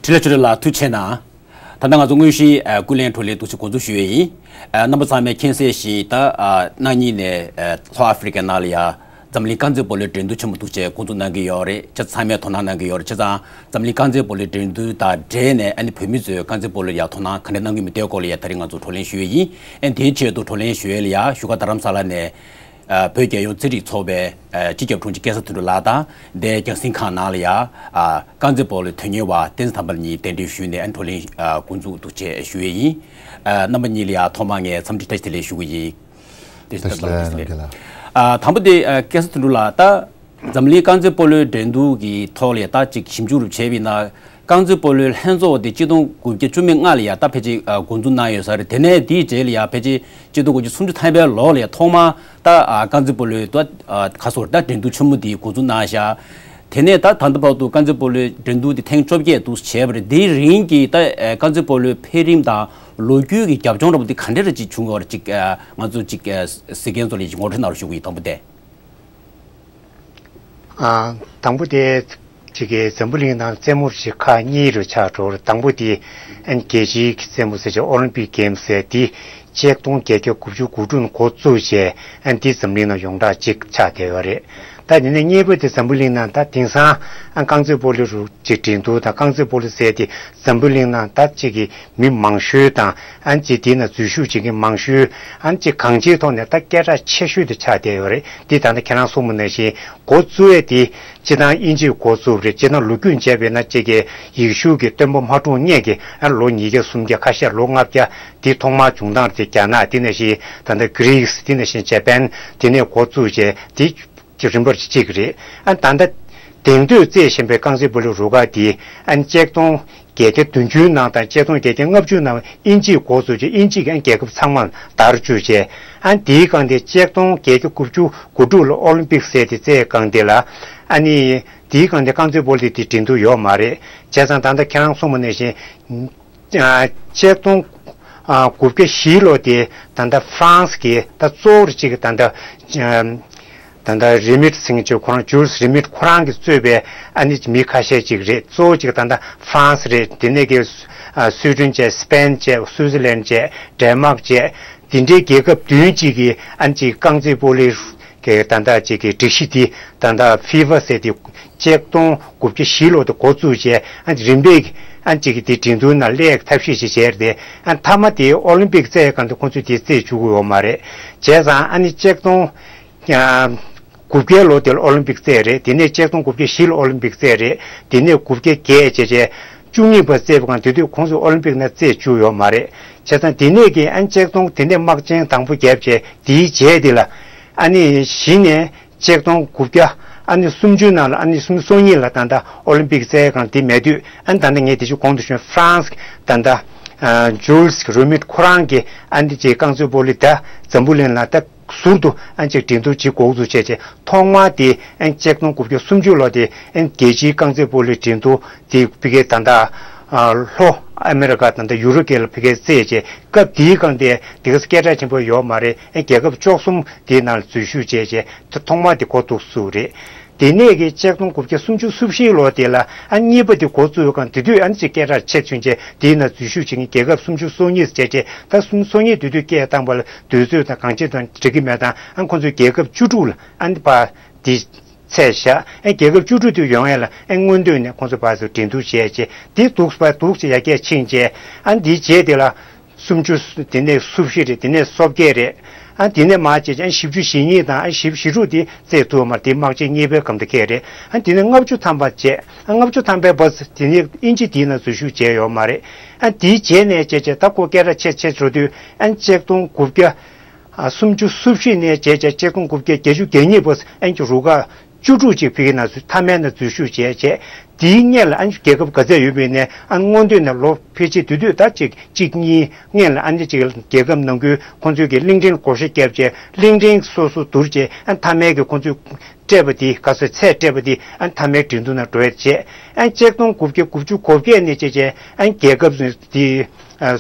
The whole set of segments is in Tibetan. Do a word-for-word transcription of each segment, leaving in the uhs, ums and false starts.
ཆེ་ལ་ཆེ་ལ་ལ་ཐུགས་ཆེ་གནང་། ད་ལྟ་ང་ཚོ་དངོས་གཞིའི་ཨ་སྐུ་ལས་འཕྲོ་ལས་འདུག་སེ་འགོ་འཛུགས་ཞུ་ཡས་ཡིན། ཨ་རྣམ་པ་ཚང་མས་མཁྱེན་གསལ་བཞིན་ད་ཨ་གནངས་ཉིན་ནས་ཨ་ལྷོ་ཨ་ཧྥི་རི་ཀའི་ནང་ལ་ཡ་འཛམ་གླིང་རྐང་རྩེད་སྤོ་ལོའི་འགྲན་བསྡུར་ཆེན་མོ་འདུག་སེ་འགོ་འཛུགས་གནང་གི་ཡོད་རེད། ཁྱེད་ཚང་མས་དོ་སྣང་གནང་གི་ཡོད་རེད། བྱས་ཙང་འཛམ་གླིང་རྐང་རྩེད་སྤོ་ལོའི་འགྲན་བསྡུར་དང་འབྲེལ་ནས་ཨ་ནི་བོད་མི་ཚོས་རྐང་རྩེད་སྤོ་ལོ་ཡ་དོ་སྣང་ག་འདྲ་གནང་གི་མིན་དེའི་སྐོར་ལ་ཡ་ད་རིང་ང་ཚོ་བགྲོ་གླེང་ཞུ་ཡས་ཡིན། ཨ་ནི་དེའི་ཆེད་དུ་བགྲོ་གླེང་ཞུ་ཡས་ལ་ཡ་བཞུགས་སྒར་རྡ་རམ་ས་ལ་ནས། ཨ་བོད་རྒྱལ་ཡོངས་རྩེད་རིགས་ཚོགས་པའི་ཨ་སྤྱི་ཁྱབ་དྲུང་ཆེ་སྐལ་བཟང་དོན་གྲུབ་ལགས་དང་དེའི་རྒྱང་སྲིང་ཁང་ནང་ལ་ཡ་ཨ་རྐང་རྩེད་སྤོ་ལོའི་དོན་གཉེར་བ་བསྟན་འཛིན་དམ་པ་གཉིས་གདན་འདྲེན་ཞུས་ནས་ཨ་བགྲོ་གླེང་ཨ་འགོ་འཛུགས་འདུག་སེ་ཞུ་ཡས་ཡིན། ཨ་རྣམ་པ་གཉིས་ལ་ཡ་ཐོག་མར་ངས་འཚམས་འདྲི་བཀྲ་ཤིས་བདེ་ལེགས་ཞུ་གི་ཡིན། བཀྲ་ཤིས་བདེ་ལེགས་རྣམ་རྒྱལ་ལགས། ཨ་དང་པོ་དེ་ཨ་སྐལ་བཟང་དོན་གྲུབ་ལགས། ད་འཛམ་གླིང་རྐང་རྩེད་སྤོ་ལོའི་འགྲན་བསྡུར་གྱི་ཐོག་ལ་ཡ་ད་ཅིག་ཞིབ་འཇུག་རུ་བྱས་པ་ཡིན་ན། རྐང་རྩེད་སྤོ་ལོའི་ལྷན་ཚོགས་དེ་ཆིག་སྟོང་དགུ་བརྒྱ་བཅུ་མེད་ལྔ་ལ་ཡ་ད་ཕལ་ཆེར་ཨ་འགོ་འཛུགས་གནང་ཡོད་ས་རེད། དེ་ནས་དེའི་རྗེས་ལ་ཡ་ཕལ་ཆེར་ཆིག་སྟོང་དགུ་བརྒྱ་སུམ་ཅུ་ཐམ་པའི་ལོ་ལ་ཡ་ཐོག་མར་ད་ཨ་རྐང་རྩེད་སྤོ་ལོའི་ད་ཨ་ག་སོར་ད་འགྲན་བསྡུར་ཆེན་མོ་དེ་འགོ་འཛུགས་གནང་ཤག་དེ་ནས་ད་ད་ལྟ་བར་དུ་རྐང་རྩེད་སྤོ་ལོའི་འགྲན་བསྡུར་དེ་ཐེངས་བཅོ་བརྒྱད་འདུག་སེ་བྱས་པ་རེད། དེའི་རིང་གི་ད་ཨ་རྐང་རྩེད་སྤོ་ལོའི་འཕེལ་རིམ་དང་ལོ་རྒྱུས་ཀྱི་རྒྱབ་ལྗོངས་འདྲ་པོ་དེ་ག་འདྲ་རེ་ཅིག་བྱུང་ཡོད་རེད། ཅིག་ཨ་ང་ཚོ་ཅིག་ཨ་གཟིགས་མཁན་ཚོ་ལ་ཅིག་ངོ་སྤྲོད་གནང་རོགས་ཞུ་གི་ཡིན། དང་པོ་དེ། ཨ་དང་པོ་དེ་ཅིག་གི་འཛམ་བུ་གླིང་ནང་རྩེད་མོ་ཞིག་ཁག་གཉིས་རུ་ཆགས་འགྲོ་བར། དང་པོ་དེ་ཨན་རྒྱལ་སྤྱིའི་རྩེད་མོ་ཟེར་ཅིག་ཨོ་ལིམ་པིག་གེམ་ཟེར་དེ་ཆིག་སྟོང་བརྒྱད་བརྒྱ་དགུ་བཅུ་གོ་དྲུག་ནས་འགོ་བཙུགས་བྱས་ཨན་དེ་འཛམ་གླིང་ནང་ཡོངས་གྲགས་ཅིག་ཆགས་བསྡད་ཡོད་རེད། ད་དེ་ནས་གཉིས་པ་དེ་འཛམ་བུ་གླིང་ནང་ད་དེང་སང་ཨན་རྐང་རྩེད་སྤོ་ལོ་རུ་ཅིག་འགྲན་བསྡུར་དང་རྐང་རྩེད་སྤོ་ལོ་ཟེར་དེ་འཛམ་བུ་གླིང་ནང་ད་ཅིག་གི་མི་མང་ཤོས་དང་ཨན་ཅིག་དེ་ན་འཛུལ་ཞུགས་བྱེད་མཁན་མང་ཤོས་ཨན་ཅིག་གང་ཅིའི་ཐོག་ནས་ད་སྐད་གྲགས་ཆེ་ཤོས་དེ་ཆགས་བསྡད་ཡོད་རེད། འདི་ད་ལྟ་ཁྱེད་རང་གསུངས་པ་ནང་བཞིན་འགོ་བཙུགས་ཡས་དེ་སྤྱིར་བཏང་དབྱིན་ཇིས་འགོ་བཙུགས་རེད། སྤྱིར་བཏང་ལོ་རྒྱུས་བྱས་པས་ན་ཅིག་གི་ཡེ་ཤུ་གི་སྟོན་པ་མཁའ་འགྲོ་མ་ཉིད་ཀྱི་ཨན་ལོ་ཉིས་བརྒྱ་སུམ་བརྒྱ་ཁ་ཤས་ལོ་ལྔ་བརྒྱ་དེ་ཐོག་མར་བྱུང་སྟངས་དེ་རྒྱ་ནག་དེ་ནང་བཞིན་ད་ལྟ་གྷི་རིས་དེ་ནང་བཞིན་ཇ་པན་དེ་ནས་འགོ་བཙུགས་བྱས་དེ། ཀྱི་རིམ་པར་གཅིག་རེད། ཨ་ད་ལྟ་དེང་དུས་རྩེད་བཞིན་པའི་རྐང་རྩེད་སྤོ་ལོ་རུ་ཁག་དེ་ཨ་ཆིག་སྟོང་བརྒྱད་བརྒྱ་བདུན་ཅུའི་ནང་དང་ཆིག་སྟོང་བརྒྱད་བརྒྱ་ལྔ་བཅུའི་ནང་དབྱིན་ཇིས་འགོ་བཙུགས་བྱས་དབྱིན་ཇི་གི་ཨ་རྒྱལ་ཁབ་ཚང་མར་དར་བཅུག་བྱས། ཨ་དེའི་སྒང་དེ་ཆིག་སྟོང་བརྒྱད་བརྒྱ་དགུ་བཅུ་གོ་དྲུག་ལ་ཨོ་ལིམ་པིག་ཟེར་དེ་རྩེད་སྒང་དེ་ལ་ཨ་ནི་དེའི་སྒང་དེ་རྐང་རྩེད་སྤོ་ལོ་དེ་འགྲན་བསྡུར་ཡོད་མ་རེད། བྱས་ཙང་ད་ལྟ་ཁྱེད་རང་གསུངས་པ་ནང་བཞིན། ཆིག་སྟོང་དགུ་བརྒྱ་བཞི་ལོ་དེ་ད་ལྟ་ཧྥ་རན་སི་གི་ད་གཙོ་བོར་གཅིག་གི་ད་ལྟ་ད་ལྟ་རི་མིད་ཟེར་མཁན་ཅིག་ཁོ་རང་ཇུལ་སི་རི་མིད་ཁོ་རང་གིས་གཙོས་པའི་ཨ་ནི་མི་ཁ་ཤས་ཅིག་རེད། གཙོ་བོ་གཅིག་ད་ལྟ་ཧྥ་རན་སི་རེད། དེ་ནས་གི་སུའི་ཌེན་བྱས། སི་པེན་བྱས། སུའུ་ཙི་ལན་བྱས། ཌེན་མཱག་བྱས། དེ་འདྲའི་རྒྱལ་ཁབ་བདུན་གཅིག་གིས་ཨ་ནི་གཅིག་རྐང་རྩེད་སྤོ་ལོའི་གི་ད་ལྟ་ཅིག་གི་སྒྲིག་གཞི་དེ་ད་ལྟ་ཧྥི་ཧྥ་ཟེར་དེ་ཆིག་སྟོང་དགུ་བརྒྱ་བཞི་ལོ་དེ་འགོ་བཙུགས་བྱས་ཨ་རིམ་པས་ཨ་ཅིག་གི་དེ་འགྲན་བསྡུར་ནང་སླེབས་ཐབས་ཤེས་ཤིག་བྱས་ཏེ་ཨ་མཐའ་མ་དེ་ཨོ་ལིམ་པིག་རྩེད་སྒང་དུ་ཁོང་ཚོས་དེ་རྩེད་བཅུག་གི་ཡོད་མ་རེད། བྱས་ཙང་ཨ་ནི་ཆིག་སྟོང་དགུ་བརྒྱའི་ལོ་དེ་ལ་ཨོ་ལིམ་པིག་རྩེད་རེད། དེ་ནས་ཆིག་སྟོང་དགུ་བརྒྱ་བཞི་ལ་ཨོ་ལིམ་པིག་རྩེད་རེད། དེ་ནས་དགུ་བརྒྱ་བརྒྱད་བྱས་བྱས་བཅུ་གཉིས་པ་རྩེད་པའི་སྒང་དེ་དུས་ཁོང་ཚོས་ཨོ་ལིམ་པིག་ནང་རྩེད་བཅུག་ཡོད་མ་རེད། བྱས་ཙང་དེ་ནས་ཀྱི་ཨ་ནི་ཆིག་སྟོང་དེ་ནས་དམག་ཆེན་དང་པོ་བརྒྱབ་བྱས་དེའི་རྗེས་དེ་ལ་ཨ་ནི་གཞི་ནས་ཆིག་སྟོང་དགུ་བརྒྱ་ཨ་ནི་སུམ་ཅུ་ནང་ལ་ཨ་ནི་སུམ་ཅུ་སོ་གཉིས་ལ་ད་ལྟ་ཨོ་ལིམ་པིག་རྩེད་སྒང་དེ་མེད་དུས་ཨ་ནི་ད་ལྟ་ངས་དེ་ཅིག་གོང་དུ་ཞུས་ཧྥ་རན་སི་ད་ལྟ་ཇུལ་སི་རི་མིད་ཁོ་རང་གིས་ཨ་ནི་ཅིག་རྐང་རྩེད་སྤོ་ལོ་ད་འཛམ་བུ་གླིང་ལ་ད་ཟུར་དུ་ཨ་ནི་ཅིག་འགྲན་བསྡུར་ཅིག་འགོ་འཛུགས་བྱས་བྱས་ཐོག་མར་དེ་ཨ་ནི་ཆིག་སྟོང་དགུ་བརྒྱ་སུམ་ཅུ་ལོ་དེ་ཨ་ནི་རྒྱལ་སྤྱིའི་རྐང་རྩེད་སྤོ་ལོའི་འགྲན་བསྡུར་དེ་ཕ་གིའི་ད་ལྟ་ལྷོ་ཨ་མེ་རི་ཀ་ད་ལྟ་ཡུ་རོབ་སྐད་ལ་ཕ་གིར་རྩེད་བྱས། སྐབས་དེའི་སྒང་དེ་དེ་ག་སྐད་གྲགས་ཆེན་པོ་ཡོད་མ་རེད། ཨེ་རྒྱལ་ཁབ་བཅུ་གསུམ་དེའི་ནང་ལ་འཛུལ་ཞུགས་བྱས་བྱས་དེ་ཐོག་མ་དེ་འགོ་བཙུགས་སུ་རེད། དེ་ནས་ཀྱི་ཆིག་སྟོང་དགུ་བརྒྱ་སུམ་ཅུ་སོ་བཞི་ལོ་དེ་ལ་ཨ་གཉིས་པ་དེ་འགོ་བཙུགས་སྒང་དེ་དུས་ཨ་ནི་ཅིག་སྐད་གྲགས་ཆེ་ཚུན་ཆད་དེའི་ནང་འཛུལ་ཞུགས་བྱེད་མཁན་རྒྱལ་ཁབ་སུམ་ཅུ་སོ་གཉིས་བྱས་བྱས་ད་སུམ་ཅུ་སོ་གཉིས་དེ་དུས་སྐད་བཏང་བ་ལ་དུས་ཚོད་དང་གང་ཅི་དང་འགྲིག་གི་མེད་དང་ཨ་ཁོང་ཚོའི་རྒྱལ་ཁབ་བཅུ་དྲུག་ལ་ཨ་ནི་ཕར་དེ་ཚད་བཞག་ཨེ་རྒྱལ་ཁབ་བཅུ་དྲུག་དེ་ཡོང་ཡས་ལ་ཨེ་སྔོན་ཐོན་ནས་ཁོང་ཚོ་ཕར་ཚུར་འགྲན་བསྡུར་བྱས་བྱས་དེ་འདུག་པ་འདུག་བྱས་ཡར་རྒྱས་ཕྱིན་བྱས་ཨ་ནི་དེའི་རྗེས་དེ་ལ། སུམ་ཅུ། དེ་ནས་སོ་བཞི་རེད། དེ་ནས་སོ་བརྒྱད་རེད། ཨ་དེ་ནས་མར་བྱས་ཙང་བཞི་བཅུ་ཞེ་གཉིས་དང་ཨ་བཞི་བཅུ་ཞེ་དྲུག་དེ་རྩེད་ཐུབ་མ་རེད། དེ་དམག་ཆེན་གཉིས་པའི་སྐབས་དེ་ཁེལ་རེད། ཨ་དེ་ནས་ལྔ་བཅུ་ཐམ་པ་བྱས། ཨ་ལྔ་བཅུ་ཐམ་པའི་བར་དེ་ནས་དབྱིན་ཇི་དེའི་ནང་འཛུལ་ཞུགས་བྱས་ཡོད་མ་རེད། ཨ་དེའི་རྗེས་ནས་བྱས་བྱས་ད་ཁོ་སྐད་གྲགས་ཆེ་ཆེ་འགྲོ་དུས་ཨ་ཆིག་སྟོང་དགུ་བརྒྱ་སུམ་ཅུ་སོ་བཞི་ནས་བྱས་བྱས་ཆིག་སྟོང་དགུ་བརྒྱ་བརྒྱད་ཅུ་གྱ་གཉིས་བར་ཨ་ཅིག་རུ་ཁག་བཅུ་དྲུག་ཅིག་ཕ་གི་ནང་ཚུད། མཐའ་མའི་ནང་འཛུལ་ཞུགས་བྱས་བྱས། དེའི་སྔོན་ལ་ཨ་ནི་རྒྱལ་ཁབ་ག་ཚད་ཡོད་པའི་ནས་ཨ་ནི་སྔོན་དུས་ནས་ལོ་ཕལ་ཆེར་དེ་དུས་ད་ཅིག་གཅིག་གཉིས་སྔོན་ལ་ཨ་ནི་ཅིག་རྒྱལ་ཁབ་ནང་ཁུལ་ཁོང་ཚོས་ཀྱི་གླིང་ཕྲན་བགོ་བཤའ་བརྒྱབ་བྱས་གླིང་ཕྲན་སོ་སོ་བསྡུར་བྱས་ཨ་ནི་མཐའ་མའི་གི་ཁོང་ཚོས་སྤྲད་པ་དེ་ག་ཚོད་ཚད་སྤྲད་པ་དེ་ཨ་ནི་མཐའ་མའི་འགྲན་བསྡུར་ནང་འགྲོ་ཡས་བྱས། ཨ་ནི་ཆིག་སྟོང་དགུ་བརྒྱ་དགུ་བཅུ་གོ་བརྒྱད་ནས་བྱས་བྱས་ཨ་ནི་རྒྱལ་ཁབ་དེ་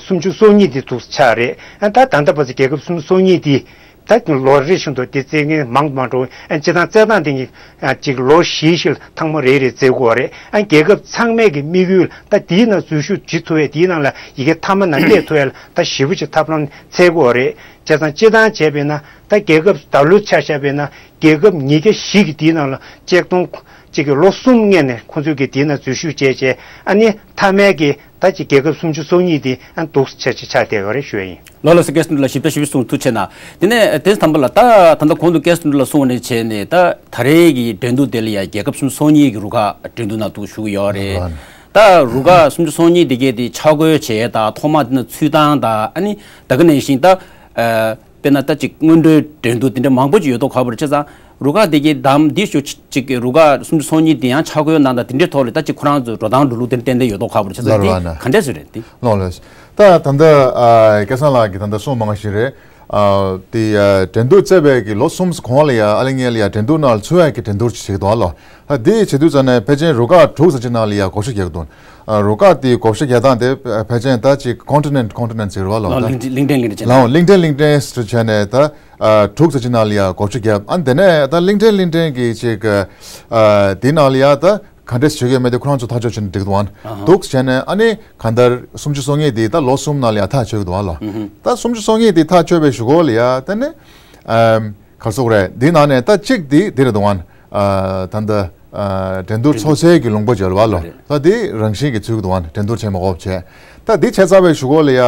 སུམ་ཅུ་སོ་གཉིས་དེ་འདུག་ཆགས་རེད། ཨ་ནི་ད་ད་ལྟ་བར་དུ་རྒྱལ་ཁབ་སུམ་ཅུ་སོ་གཉིས་དེ། ད་ལོ་རེ་བཞིན་དུ་དེ་བཙལ་མཁན་མང་དུ་མང་དུ་ཨ་སྤྱིར་བཏང་བཙལ་སྟངས་དེ་ཉིད་ཨ་ཅིག་ལོ་བཞི་ཞིག་ཐེངས་མ་རེ་རེ་བཙལ་དགོས་རེད། ཨ་རྒྱལ་ཁབ་ཚང་མས་ཀྱི་དམིགས་ཡུལ་ད་དེའི་ནང་འཛུལ་ཞུགས་བྱེད་ཐུབ་ཡས་དེའི་ནང་ལ་ཡི་གེ་མཐའ་མ་ནང་སླེབས་ཐུབ་ཡས་ལ་ད་ཞེ་པོ་ཅིག་ཐབས་ལམ་འཚོལ་དགོས་རེད། བྱས་ཙང་སྤྱིར་བཏང་བྱས་པས་ན་ད་རྒྱལ་ཁབ་ད་ལོ་ཆ་བཞག་པས་ན་རྒྱལ་ཁབ་ཉིས་བརྒྱ་བཞི་གི་དེའི་ནང་ལ་ཆིག་སྟོང་གཅིག་གི་ལོ་གསུམ་སྔོན་ནས་ཁོང་ཚོས་ཀྱི་དེའི་ནང་འཛུལ་ཞུགས་བྱས་བྱས་ཨ་ནི་མཐའ་མའི་གི་ད་ཅིག་རྒྱལ་ཁབ་སུམ་ཅུ་སོ་གཉིས་དེ་ཨ་འདུག་ཆ་ཆ་ཆགས་བསྡད་ཡོད་རེད་ཞུ་ཡ་ཡིན། ལགས་ལགས་སོ། སྐལ་བཟང་ལགས་ཞིབ་ཕྲ་ཞིབ་ཕྲ་གསུང་ཐུགས་ཆེ་གནང་། དེ་ནས་དེ་དང་པོ་ལ་ད་ད་ལྟ་གོང་དུ་སྐལ་བཟང་ལགས་གསུངས་པ་ནས་བྱས་ནས་ད་ད་རེས་ཀྱི་འགྲན་བསྡུར་དེ་ལ་ཡང་རྒྱལ་ཁབ་སུམ་ཅུ་སོ་གཉིས་ཀྱི་རུ་ཁག་འགྲན་བསྡུར་ནང་འདུག་ཞུགས་ཡོད་རེད། ད་རུ་ཁག་སུམ་ཅུ་སོ་གཉིས་དེ་གས་དེ་ཆ་བགོས་བྱས་དང་ཐོག་མ་དེ་ནང་ཚུད་སྟངས་དང་ཨ་ནི་ད་ག་ནང་བཞིན་ད། དཔེར་ན་ད་ཅིག་སྔོན་འགྲོའི་འགྲན་བསྡུར་དེ་འདྲ་མང་པོ་ཅིག་ཡོད་མདོག་ཁ་པོ་རེད། བྱས་ཙང་རུ་ཁག་དེ་གའི་བདམས་འདི་ཞུ་ཅིག་གི་རུ་ཁག་སུམ་ཅུ་སོ་གཉིས་དེ་ཡང་ཆ་བགོས་གནང་དང་དེ་འདྲའི་ཐོག་ལ་ད་ཅིག་ཁོ་རང་ཚོའི་འགྲོ་སྟངས་འགྲོ་ལུགས་དེ་ཏན་ཏན་ཡོད་མདོག་ཁ་པོ་རེད། བྱས་ཙང་ལགས་རེད་དེ་བ་ན། ག་འདྲས་སུ་རེད་དེ། ལགས་ལགས། ད་ད་ལྟ་ཨ་སྐལ་བཟང་ལགས་ཀྱིས་ད་ལྟ་གསུངས་མང་ཞིག་རེད། ཨ་དེ་ཨ་འགྲན་བསྡུར་རྩེ་བའི་གི་ལོ་གསུམ་གོང་ལ་ཡ་ཨ་ལེ་ངེ་ལ་ཡ་འགྲན་བསྡུར་ནང་ལ་ཚུད་ཡ་གི་འགྲན་བསྡུར་ཅིག་བྱེད་ཀྱི་འདུག་ཨ་ལོ། ཨ་དེ་བྱེད་དུས་ཙམ་ནས་ཕལ་ཆེར་རུ་ཁག་དྲུག་ཙམ་ཅིག་ནང་ལ་ཡ་བགོ་བཤའ་རྒྱག་གི་འདུག་ཨ་རུ་ཁག་དེའི་བགོ་བཤའ་རྒྱག་སྟངས་དེ་ཕལ་ཆེར་ད་ཅིག་continent continent ཟེར་བ་ལོ། ད་གླིང་ཕྲན་གླིང་ཕྲན་གླིང་ཕྲན་ལའོ་གླིང་ཕྲན་གླིང་ཕྲན་ཟེར་བྱས་ནས་ད་ཨ་དྲུག་ཙམ་ཅིག་ནང་ལ་ཡ་བགོ་བཤའ་རྒྱབ། ཨ་དེ་ནས་ད་གླིང་ཕྲན་གླིང་ཕྲན་གྱི་ཅིག་ཨ་དེའི་ནང་ལ་ཡ་ད་ག་འདྲས་བྱེད་ཀྱི་མེད་དེ་ཁོ་རང་ཚོ་ཐག་གཅོད་བྱས་ནས་འགྲིག་འདུག་ཨ་འདུག་བྱས་ནས་ཨ་ནི་གང་ལྟར་སུམ་ཅུ་སོ་གཉིས་དེ་ད་ལོ་གསུམ་ནང་ལ་ཡ་ཐག་གཅོད་ཀྱི་འདུག་ཨ་ལོ། ད་སུམ་ཅུ་སོ་གཉིས་དེ་ཐག་གཅོད་པའི་གཞུག་གུ་ལ་ཡ་ད་ནི་ཨ། ག་རེ་ཟེར་དགོས་རེད། འདི་ནང་ནས་ད་གཅིག་འདི་འདི་རེད་འདུག་ཨ། ད་ལྟ་འགྲན་བསྡུར་ཚོགས་སའི་གི་ལུང་པ་འབྱོར་བ་ལོ། ད་འདི་རང་བཞིན་གྱི་ཚུལ་གྱི་འདུག་ཨ། འགྲན་བསྡུར་བྱེད་མ་དགོས་བྱས། ད་འདི་བྱས་ཚར་བའི་གཞུག་གུ་ལ་ཡ་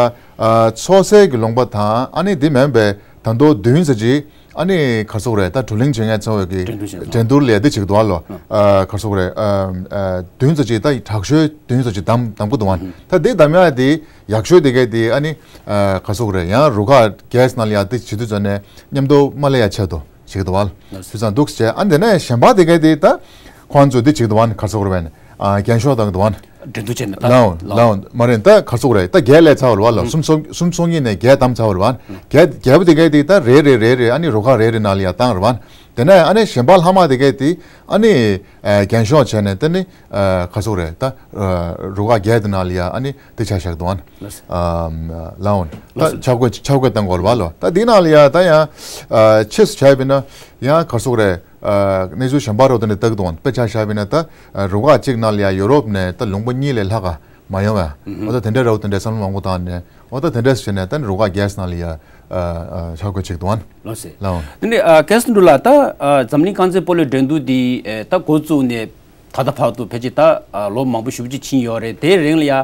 ཚོགས་སའི་གི་ལུང་པ་དང་ཨ་ནི་འདི་མིན་པའི་ད་མདོ་བདུན་ཙམ་ཅིག་ཨ་ནི་ག་རེ་ཟེར་དགོས་རེད། ད་བགྲོ་གླེང་བྱེད་མཁན་ཚོ་གི་འགྲན་བསྡུར་ལས་འདི་བྱེད་ཀྱི་འདུག་ཨ་ལོ། ག་རེ་ཟེར་དགོས་རེད། བདུན་ཙམ་ཅིག་ད་དྲག་ཤོས་བདུན་ཙམ་ཅིག་བདམས་བདམས་ཀྱི་འདུག་ཨ། ད་འདི་བདམས་ཡ་འདི་ཡག་ཤོས་དེ་གས་དེ་ཨ་ནི་ག་རེ་ཟེར་དགོས་རེད། ཡང་རུ་ཁག་བརྒྱད་ནང་ལ་ཡ་འདི་བྱེད་དུས་ཙམ་ནས་མཉམ་དུ་མ་སླེབས་ཡ་ཆེད་དུ། བྱེད་ཀྱི་འདུག་བ། དུས་ཚང་འདུག་ཟེར། ཨ་འདི་ནས་གཞན་པ་དེ་གའི་དེ་ད་ཁོང་ཚོ་འདི་བྱེད་ཀྱི་འདུག་བ། ག་རེ་ཟེར་དགོས་རེད། ཨ་རྒྱན་ཤོག་བཏང་གི་འདུག་བ། འགྲན་བསྡུར་བྱས་ནས་ད་ལའོ་ལའོ་མ་རེད། ད་ག་རེ་ཟེར་དགོས་རེད། ད་བརྒྱད་སླེབས་ཚར་བ་རེད་བ་ལ། སུམ་སུམ་སུམ་སོ་གཉིས་ནས་བརྒྱད་བདམས་ཚར་བ་རེད་བ། བརྒྱད་བརྒྱད་པོ་དེ་གའི་དེ་ད་རེ་རེ་རེ་རེ་ཨ་ནི་རུ་ཁག་རེ་རེ་ནང་ལ་ཡ་བཏང་རེད་བ། དེ་ནས་ཨ་ནི་གཞན་པ་ལྷག་མ་དེ་གའི་དེ་ཨ་ནི་རྒྱན་ཤོག་བྱས་ནས་དེ་ནི་ག་རེ་ཟེར་དགོས་རེད། ད་རུ་ཁག་བརྒྱད་དེ་ནང་ལ་ཡ་ཨ་ནི། དེ་ཆ་བཞག་འདུག་ཨ། ལའོན། ད་ཆ་བགོས་ཆ་བགོས་བཏང་དགོས་རེད་བ་ལོ། ད་འདི་ནང་ལ་ཡ་ད་ཡང་ཆེས་སུ་བྱས་པས་ན་ཡང་ག་རེ་ཟེར་དགོས་རེད། གནས་ཚུལ་གཞན་པ་རོ་དེ་འདྲ་བལྟ་གི་འདུག་ཨ། དཔེ་ཆ་བཞག་པས་ན་ད་རུ་ཁག་གཅིག་ནང་ལ་ཡ་ཡོ་རོབ་ནས་ད་ལུང་པ་གཉིས་ལས་ལྷག་ག་མ་ཡོང་བས། འོ་ད་དེ་འདྲ་རོ་དེ་འདྲ་བསམ་བློ་མང་པོ་བཏང་ནས་འོ་ད་དེ་འདྲ་བྱས་ནས་ད་རུ་ཁག་བརྒྱད་ནང་ལ་ཡ་ཆ་བགོས་བྱེད་ཀྱི་འདུག་ཨ། ལོ་སེ། ལའོན། དེ་འདྲ་ཀེ་སི་འབྲུག་ལགས། ད་འཛམ་གླིང་རྐང་རྩེད་སྤོ་ལོའི་འགྲན་བསྡུར་འདི་ད་འགོ་བཙུགས་ནས། ད་ལྟ་བར་དུ་ཕལ་ཆེར་ད་ལོ་མང་པོ་ཞེ་པོ་ཅིག་ཕྱིན་ཡོད་རེད། དེའི་རིང་ལ་ཡ་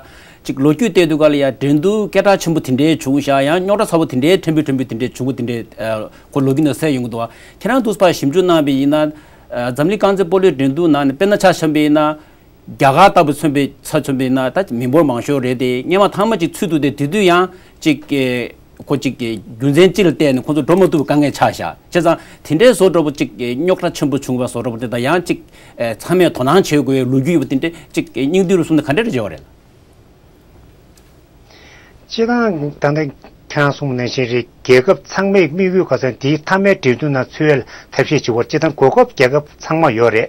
ཅིག་ལོ་རྒྱུས་བལྟས་དུས་ག་ལ་ཡ་འགྲན་བསྡུར་སྐད་གྲགས་ཆེན་པོ་དེ་འདྲའི་བྱུང་ཤག་ཡང་རྙོག་དྲ་ཚ་པོ་དེ་འདྲའི་ཕྲན་བུ་ཕྲན་བུ་དེ་འདྲའི་བྱུང་པོ་དེ་འདྲའི་ཁོ་ལོ་རྒྱུས་ནང་གསལ་ཡོང་གི་འདུག་ཁྱེད་རང་ཚོས་ཕར་ཞིབ་འཇུག་གནང་བ་ཡིན་ན་འཛམ་གླིང་རྐང་རྩེད་སྤོ་ལོའི་འགྲན་བསྡུར་ནང་ནས་དཔེར་ན་ཆ་བཞག་པ་ཡིན་ན་རྒྱ་གར་ལྟ་བུ་མཚོན་པའི་ཆ་མཚོན་པ་ཡིན་ན་ད་མི་འབོར་མང་ཤོས་རེད་དེ། སྔོན་མ་ཐེངས་མ་གཅིག་ཚུད་འདུག་སྟེ། དེ་དུས་ཡང་ཅིག་ཁོ་གཅིག་གི་རྒྱུ་མཚན་གཅིག་ལ་བརྟེན་ནས་ཁོང་ཚོ་འགྲོ་མ་ཐུབ་པའི་དཀའ་ངལ་ཆགས་ཤག་བྱས་ཙང་དེ་འདྲའི་བཟོ་འདྲ་པོ་གཅིག་རྙོག་དྲ་ཆེན་པོ་བྱུང་བ་བཟོ་འདྲ་པོ་དེ་དང་ཡང་གཅིག་ཚང་མས་དོ་སྣང་བྱེད་དགོས་པའི་ལོ་རྒྱུས་ཡོད་པ་དེ་འདྲ་གཅིག་སྙིང་བསྡུས་རུ་གསུངས་ན་ག་འདྲ་རེ་བྱེད་པ་རེད། སྤྱིར་བཏང་ད་ལྟ་ཁྱེད་རང་གསུངས་པ་ནང་བཞིན་རེད། རྒྱལ་ཁབ་ཚང་མའི་དམིགས་ཡུལ་ག་ཚོད་དེའི་མཐའ་མའི་འགྲན་བསྡུར་ནང་ཚུད་ཡས་ལ་ཐབས་ཤེས་བྱེད་པར་སྤྱིར་བཏང་གོ་སྐབས་རྒྱལ་ཁབ་ཚང་མ་ཡོད་རེད།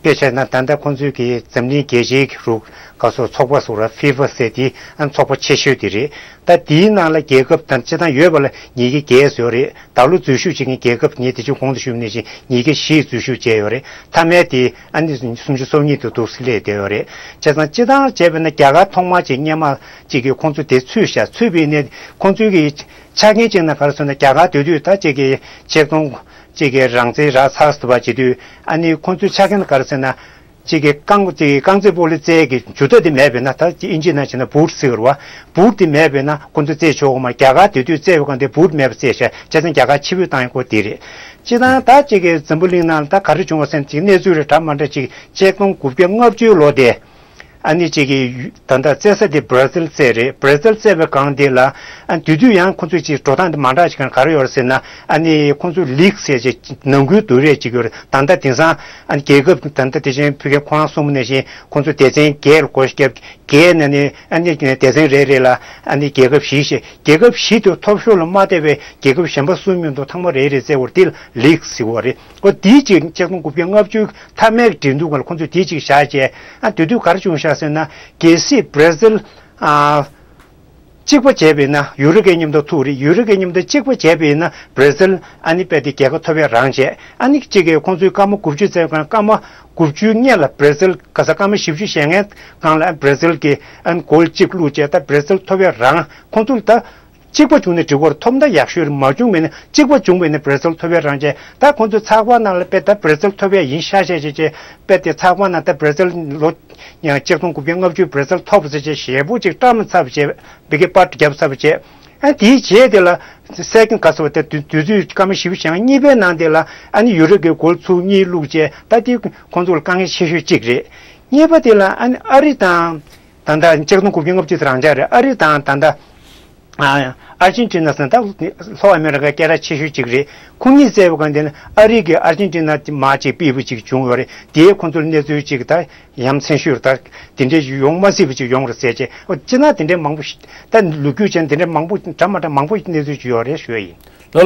དཔེ་བྱས་ན་ད་ལྟ་ཁོང་ཚོའི་གི་འཛམ་གླིང་རྒྱལ་སྤྱིའི་རུ་ཁག་སོགས་ཚོགས་པ་སོགས་ར་ཧྥི་ཧྥ་ཟེར་དེ་ཨ་ཚོགས་པ་ཆེ་ཤོས་དེ་རེད། ད་དེའི་ནང་ལ་རྒྱལ་ཁབ་དང་སྤྱིར་བཏང་ཡོད་པ་ལ་ཉིས་བརྒྱ་བརྒྱད་ཙམ་ཡོད་རེད། ད་ལོ་འཛུལ་ཞུགས་བྱེད་མཁན་རྒྱལ་ཁབ་ངས་དེ་ཚོའི་གོང་དུ་ཞུས་པ་ནང་བཞིན་ཉིས་བརྒྱ་བཞི་འཛུལ་ཞུགས་བྱས་ཡོད་རེད། མཐའ་མའི་དེ་ཨ་ནི་སུམ་ཅུ་སོ་གཉིས་དུ་འདུག་སེ་སླེབས་བསྡད་ཡོད་རེད། བྱས་ཙང་སྤྱིར་བཏང་བྱས་པས་ན་རྒྱ་གར་ཐོག་མར་ཅིག་སྔོན་མ་ཅིག་གིས་ཁོང་ཚོ་དེ་ཚུད་བཞག་ཚུད་པའི་ནས་ཁོང་ཚོའི་གི་ཆ་རྐྱེན་ཅིག་ན་ག་རེ་ཟེར་ན་རྒྱ་གར་དེ་དུས་ད་ཅིག་གི་ཆིག་སྟོང་ཅིག་གི་རང་བཙན་རག་ཚར་སོང་བ་བྱེད་དུས་ཨ་ནི་ཁོང་ཚོའི་ཆ་རྐྱེན་ག་རེ་ཟེར་ན། གཅིག་གི་རྐང་གཅིག་གི་རྐང་རྩེད་སྤོ་ལོ་རྩེད་ཀྱི་ཇུ་ཏ་དེ་མེད་པས་ན། ད་ཨིན་ཇི་ནང་བྱས་ན་བུ་ཊི་ཟེར་བ། བུ་ཊི་དེ་མེད་པས་ན་ཁོང་ཚོ་རྩེད་ཆོག་གི་མ། རྒྱ་གར་དེ་དུས་རྩེད་པའི་སྒང་དེ་བུ་ཊི་མེད་པ་རྩེད་ཤག་བྱས་ཙང་རྒྱ་གར་ཕྱི་པོས་བཏང་ཡོད་སྐོར་དེ་རེད། སྤྱིར་བཏང་ད་གཅིག་གི་འཛམ་བུ་གླིང་ནང་ད་ག་རེ་བྱུང་བ་ཟེར་ན་གཅིག་གནས་ཚུལ་རེ་འདྲ་མ་འདྲ་གཅིག་ཆིག་སྟོང་དགུ་བརྒྱ་ལྔ་བཅུའི་ལོ་དེ། ཨ་ནི་གཅིག་གི་ད་ལྟ་རྩེད་ས་དེ་བྷ་ར་ཟིལ་རྩེད་རེད། བྷ་ར་ཟིལ་རྩེད་པའི་སྒང་དེ་ལ་ཨ་དེ་དུས་ཡང་ཁོང་ཚོས་གཅིག་འགྲོ་སྟངས་དེ་མ་འདྲ་ཞིག་ག་རེ་ཡོད་རེད་ཟེར་ན། ཨ་ནི་ཁོང་ཚོས་ལིག་ཟེར་ཅིག་ནང་ཁུལ་བསྡུར་རེས་ཅིག་ཡོད་རེད། ད་ལྟ་དེང་སང་ཨ་ནི་རྒྱལ་ཁབ་ད་ལྟ་དེ་བཞིན་ཕུལ་མཁན་ཁོ་རང་གསུངས་པ་ནང་བཞིན་ཁོང་ཚོ་སྡེ་ཚན་བརྒྱད་ལ་བགོ་བཤའ་བརྒྱབ། བརྒྱད་ནས་ནི་ཨ་ནི་སྡེ་ཚན་རེ་རེ་ལ་ཨ་ནི་རྒྱལ་ཁབ་བཞི་བྱས། རྒྱལ་ཁབ་བཞི་དེ་ཐོབ་ཤོར་ལ་མ་བལྟས་པའི་རྒྱལ་ཁབ་གཞན་པ་གསུམ་མཉམ་དུ་ཐེངས་མ་རེ་རེ་རྩེད་པ་དེ་ལ་ལིག་ཟེར་བ་རེད། ཨོ་དེའི་ཅིག་ཆིག་སྟོང་དགུ་བརྒྱ་ལྔ་བཅུ་མཐའ་མའི་འགྲན་བསྡུར་སྒང་ལ་ཁོང་ཚོས་དེ་ཅིག་བཞག་བྱས། ཨ་དེ་དུས་ག་རེ་བྱུང་ཤག་ཟེར་ན་གལ་སྲིད་བྷ་ར་ཟིལ་ཨ། གཅིག་པ་བྱས་པས་ན་ཡུ་རོ་ཀའི་མཉམ་དུ་ཐུག་རེད། ཡུ་རོ་ཀའི་མཉམ་དུ་གཅིག་པ་བྱས་པས་ན་བྷར་ཛིལ་ཨ་ནི་རྦད་དེ་རྒྱལ་ཁ་ཐོབ་ཡ་རང་བྱས། ཨ་ནི་གཅིག་གིས་ཁོང་ཚོའི་སྐར་མ་དགུ་བཅུ་ཙམ་གང་སྐར་མ་དགུ་བཅུའི་སྔོན་ལ་བྷར་ཛིལ་ག་ས་སྐར་མ་བཞི་བཅུ་ཞེ་ལྔའི་སྒང་ལ་བྷར་ཛིལ་གྱི་ཨ་ནི་གོལ་གཅིག་བླུགས་བྱས། ད་བྷར་ཛིལ་ཐོབ་ཡ་རང་ཁོང་ཚོ་ལ་ད་གཅིག་པ་བྱུང་ནས་འགྲིག་གི་རེད། ཐོབ་ན་ཡག་ཤོས་རེད། མ་བྱུང་བས་ན་གཅིག་པ་བྱུང་བས་ན་བྷར་ཛིལ་ཐོབ་ཡ་རང་བྱས། ད་ཁོང་ཚོ་ཚགས་པར་ནང་ལ་དཔེ་ད་བྷར་ཛིལ་ཐོབ་ཡ་ཡིན་ཤག་བཤད་བྱས་བྱས་དཔེ་དེ་ཚགས་པར་ནང་ད་བྷར་ཛིལ་ལོ་ཡང་ཆིག་སྟོང་དགུ་བརྒྱ་ལྔ་བཅུ་བྷར་ཛིལ་ཐོབ་ཟེར་བྱས་ཞེ་པོ་ཅིག་བཀྲ་མ་ཚབ་བྱས་བི་ཀེ་པར་བརྒྱབ་ཚབ་བྱས། ཨ་དེའི་རྗེས་དེ་ལ་སེ་ཀེན་ག་ཚོད་དེ་དུས་དུས་ཚོད་སྐར་མ་བཞི་བཅུ་ཞེ་ལྔ་གཉིས་པའི་ནང་དེ་ལ་ཨ་ནི་ཡུ་རོ་ཀའི་གོལ་ཚུར་གཉིས་བླུགས་བྱས། ད་དེ་ཁོང་ཚོ་ལ་དཀའ་ངལ་ཆེ་ཤོས་གཅིག་རེད། གཉིས་པ་དེ་ལ་ཨ་ནི་ཨ་རི་དང་ད་ལྟ་ཆིག་སྟོང་དགུ་བརྒྱ་ལྔ་བཅུ་དེ་རང་འཇགས་རེད། ཨ་རི་དང་ད་ལྟ་ཨ་ཨར་ཇེན་ཊི་ན་ཟེར་ད་ལྷོ་ཨ་མེ་རི་ཀའི་སྐད་གྲགས་ཆེ་ཤོས་གཅིག་རེད། ཁོ་གཉིས་བཙལ་བའི་སྒང་དེ་ནི་ཨ་རི་གིས་ཨར་ཇེན་ཊི་ན་མར་ཅིག་ཕུད་པ་ཅིག་བྱུང་ཡོད་རེད། དེའི་ཁོ་ཚོར་གནས་ཚུལ་ཅིག་ད་ཡ་མཚན་ཤོས་ད་དེ་འདྲས་ཡོང་མ་སྲིད་པ་ཅིག་ཡོང་རེད་ཟེར་བྱས། ཨོ་སྤྱིར་ན་དེ་འདྲས་མང་པོ་ཞིག་ད་ལོ་རྒྱུས་ཅན་དེ་འདྲས་མང་པོ་འདྲ་མ་འདྲ་མང་པོ་ཞིག་གནས་ཚུལ་ཅིག་ཡོད་རེད་ཞུ་ཡ་ཡིན།